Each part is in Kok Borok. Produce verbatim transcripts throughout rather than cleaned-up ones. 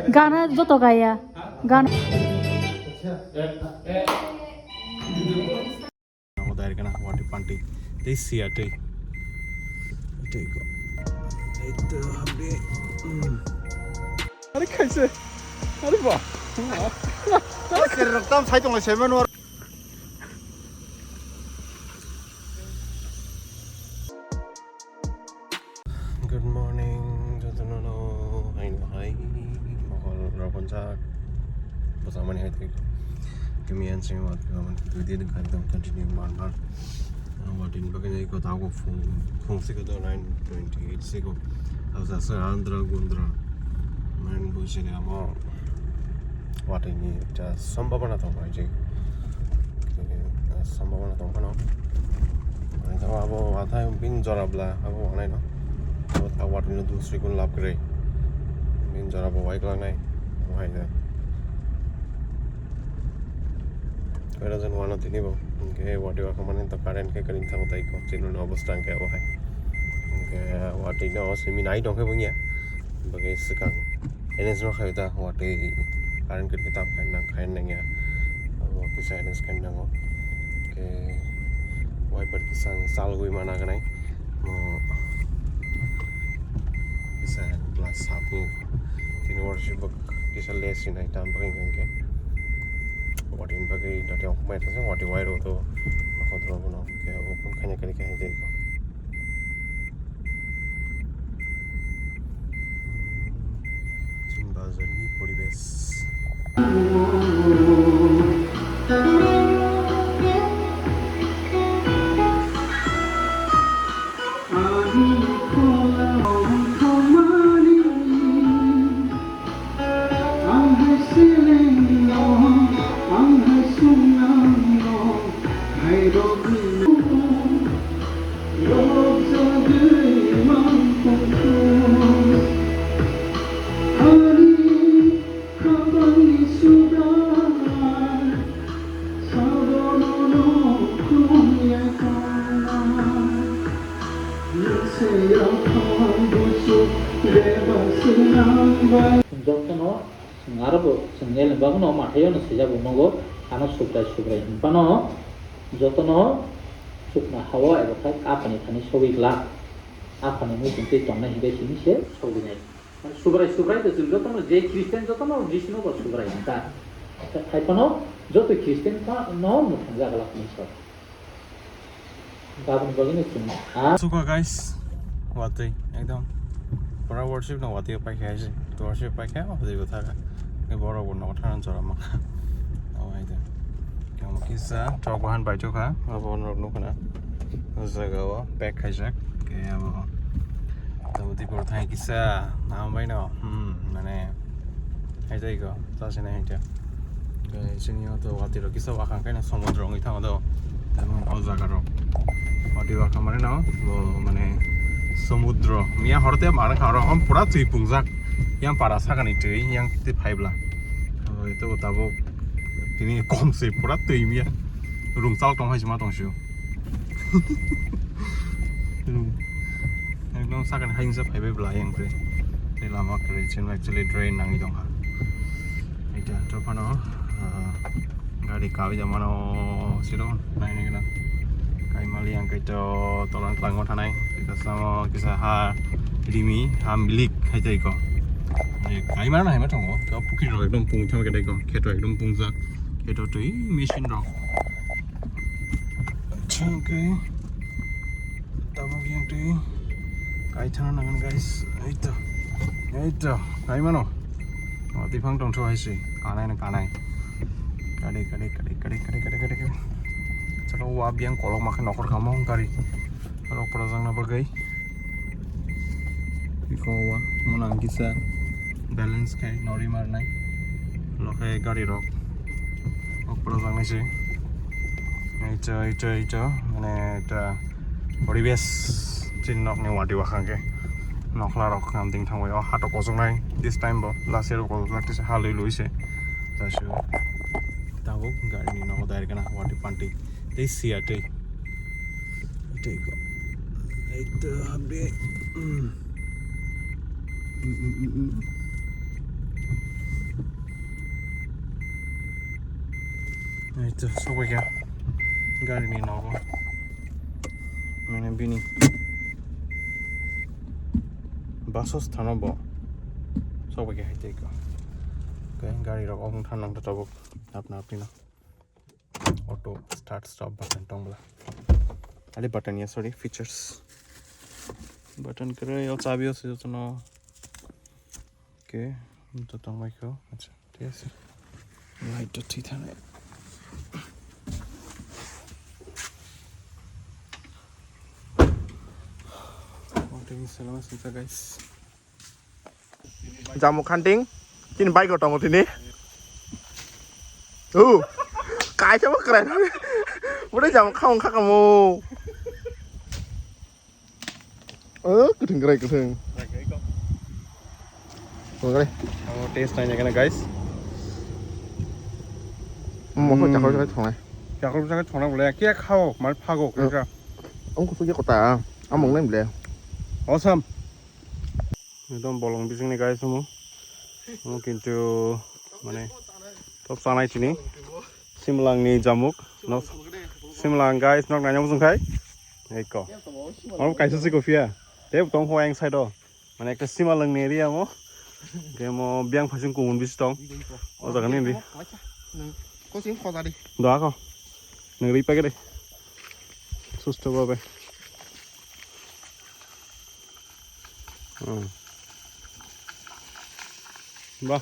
Gana joto gaya. Gana. Amo dai kana wati panti. Tei sia tei. Tei ko. Eto hambe. Are khaise. Are ba. Serrok tam sai tong se manwar. Good morning, jotono no, haino hai, mohol rok bonjak, bwsa mani hai twi, kami ansing wat, kami dui din kari tong continue mar mar, wat in bagwi nai ko tago phung, phung siko do nine twenty eight siko, asa sa andra gundra, main busi ni amo. Watwi ni ekta sombhabona tongo, je, eh, sombhabona tong phano. Ani tamo abo wathai bini jora bwla abo wanai no. Abo ta watwi no dusri kun lab kwrwi. Bini jora bo wai kwlangnai. Abo hai no. Koira jon wano tini bo. Hwnkhe watwi o khamani to current khe kwrwi thango tai ko. Chini ni obostha hwnkhe abo hai. Hwnkhe watwi no simi nai tong khe bo wngya. Bagwi swkang. N S no khai ta watwi current kit kitab khai nang khai nang ya. Abo kisa N S khai nango. Ke wiper kisa salgwi mana ganai. Mo kisa glass sapu. Tini worship bak kisa less sinai tam bagwi hwnkhe. Wati bagwi dati ok mai ta wati wire to. Khotro bono ke open khanya kani khai dei. Chini bazarni poribesh. Jotono Chwng aro bo chwng eleng bagwino mathaio no swijak bo nogo, ano Subrai Subrai hwn phano jotono chukna hao eba khe aphani thani sogwi glak, aphani muichwng twi tongnai hinkhe simi se sogwinai. Subrai Subrai to chwng jotono je Christian jotono Jisuno bo Subrai hwn kha. Hai phano joto Christian phano mwthangjaglak hwnwi sa. Baboni bagwino chwng, ha? Suka guys, watwi ekdom pura worship no watwi paikha se. Worship paikha, watwi bo thaka. Ni borok bo no thana jora maka. Awai de. Yang kisa chok bahan bai chokha, abo norok nukha na. O jaga o pack khaijak. Ke abo. Tabo dipor thai kisa, nam bai no. Hmm, mane Hai tei ko, ta sini hai tei. Sini o to watwi rok kisa wakhang khe na somudro wngwi thango do. Tamo o jaga rok. Watwi wakhang mane no, bo mane somudro. Miya hor te mar kha ro, om pura twi pungjak. Yang para sakani twi, yang tei phaibla. Abo ito bo tabuk tini kom se pura twi miya. Rungchal tong hai se ma tong sio. Ekdom sakani hai wngsa phaibai bwla yang tei. Tei lama kwrwi chwng actually drain nangwi tongkha. Ita to phano, ah, gari kawi da mano siro nai nai gana. Kai mali yang kai to tolang tlango thanai. Kita samo kisa ha rimi ha milik hai tei ko. Kai mana hai ma tongo. Ka pukri rok ekdom pung thang kedai ko. Kheto ekdom pung jak. Kheto tei machine rok. Acha, okay. Tabuk yang twi kai thana nangan, guys. Eito. Eito. Kai mano. O, tiphang tong thok hai se. Kanai na kanai. Kade, kade, kade, kade, kade, kade, kade, kade. Chalo, wa biang kolok makhe nokor kamo hung kari. Rok pora jang na bagwi. Iko wa, mona ang kisa balance khai nori marnai. Lokhe gari rok. Ok pora jang nai se. Eito, eito, eito. Mane eta poribesh chini nok ni watwi wakhang khe. Nokhla rok ngamting thangwi o hato kosongnai. This time bo last year bo kosongnai tisa halwi lui se. Tasu tabuk gari ni nogo direct na watwi panti. Tei siya tei. Tei ko. Eito hamde. Mm. Mm, mm, mm, mm. Ito sokbaikha gari ni nogo. Mane bini basos thano bo sokbaikha hai tei ko. Khe gari rok okhong thang nang tabuk apna apni no. Auto start stop button tong bwla. Ali button ya, sorry, features. Button kwrwi o chabi o se jotono. Okay, to tong bai kho. Acha, thik ase. Light to thik thane. Mountain salama sita, guys. Jamuk hunting. Chini bike o tongo tini. Uh. Kaisa bo krai. Bude jamuk khaung khakamo. Oh, kuthung krai kuthung. Kuthung krai. Oh, taste naina kena, guys. Mo ko chakol chakol thongnai. Chakol chakol thongnai bole. Khe khao, mal phago, khe. Ang kusu je kota. Among nai bole. Awesome. Ekdom bolong bisingni guys omo. Omo kintu mane top sanai sini. Simlangni jamuk. No, Simlang guys, nok nanya muchung khai. Eko. Omo kaisa si kopia. Te tong ho ang side o. Mane ekta Simlangni area mo. Ke mo biang phasing kumun bisi tong. O jaga ni di. Kosing khoja di. Doa ko. Nang ri pagede. Susto babe. Hmm. Bah.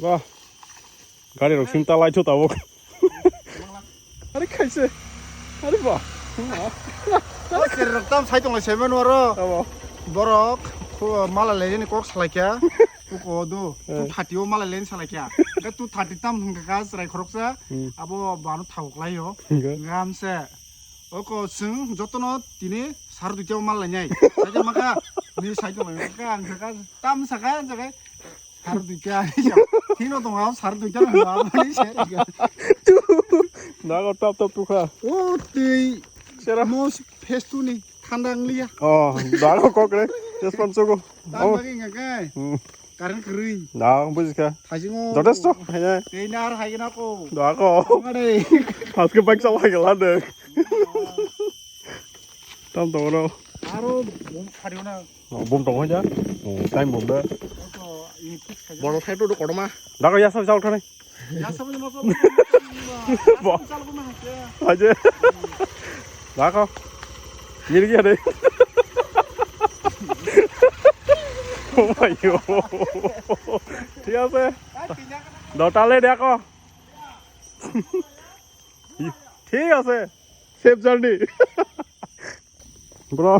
Bah. Gari rok sim talai tho tabuk. Are khaise. Are ba. O cherrok tam sai tong lai seven oro. Abo. Borok khu mala lejeni kok salai kya. Uko do. Eh. Two thirty o mala len salai kya. Ga two thirty tam hung ga chrai khorok sa. Hmm. Abo bano thawk lai yo. Ga. Gam se. Oko sung jotono tini sar duita mal lai nyai. Sai maka ni sai tong lai ka ang ka tam saka jaga sar duita. Tino tong sar duita na mani se. Nago tap tap tukha. O tei. Sera. Mos festu ni thanda ang liya. Oh, nago kokre. Yes pan chogo. Tam bagi ngakai. Hmm. Current kwrwi. Da, bujikha. Thaisingo. Jotesto, hainai. Tei nar haigena ko. Da ko. Mare. Haske bike chalai gela de. Tam to ro. Aro bom phario na. Oh, bom to hoja. Oh, time bom da. Oto ini fix khaja. Bono thai to korma. Da ko yasa chal thani. Yasa mo mo. Bo. Chal ko ma hasia. Aje. Da ko. Nirgi ade. Oh my God. ঠিক আছে। দতালে দেখো। ঠিক আছে। Safe journey. Bro.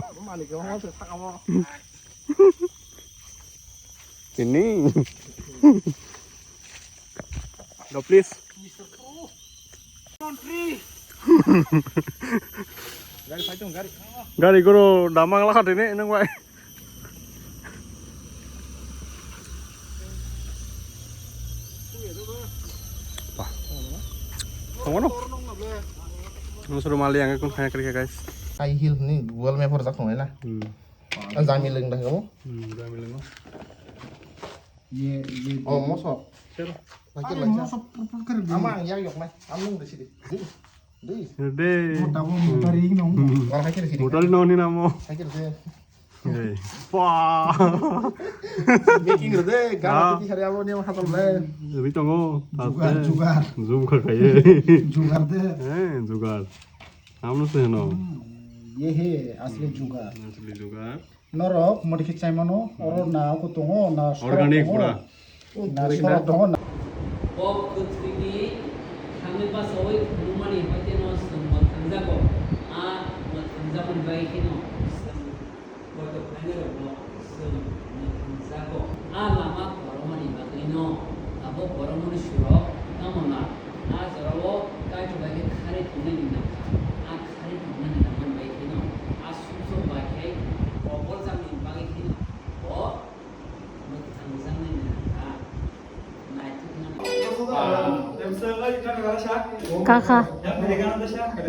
Ini. Do please. Gari guru damang lakha tini nang bai. Bah. Tongmano. Nusuru mali ang kun khaya kri guys. High heel ni Google Map hor jak tongnai na. Hmm. Jami leng dah kamu? Hmm, jami leng. Ye, ye. Oh, moso. Sir. Lagi lagi. Moso purpur kar. Ama yang yok nai. Amung de sidi. Dei. Dei. Mota bo motari nong. Wala kiri sidi. Motari nong ni namo. Sakir de. Ei. Wah. Making de. Gara tiki hari abo ni hatal de. Ri tongo. Jugar, jugar. Zoom kha khaye. Jugar de. Eh, jugar. Amno se no. Ye he asli jugar. Asli jugar. Norok modi khe chaimano, oro na ako tongo, na sorok organic tongo, pura. Na sorok tongo, na. O pwthwini thangwi bachaui phunukmani hoiteno chwng mwthangjago. A mwthangjakmani bagwi kheno chwng boito phainairokno chwng mwthangjago. A lama boromani bagwino abo boromoni surok tamo na? A jorao Kaitor bai khe kharwi tongnani nangkha. A kharwi tongnani nangmani bai kheno a sumsok bai khe koboljakni bagwi kheno bo mwthangjaknani nangkha. Naithoknani. Kaka.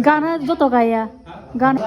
Gana joto gaya. Gana.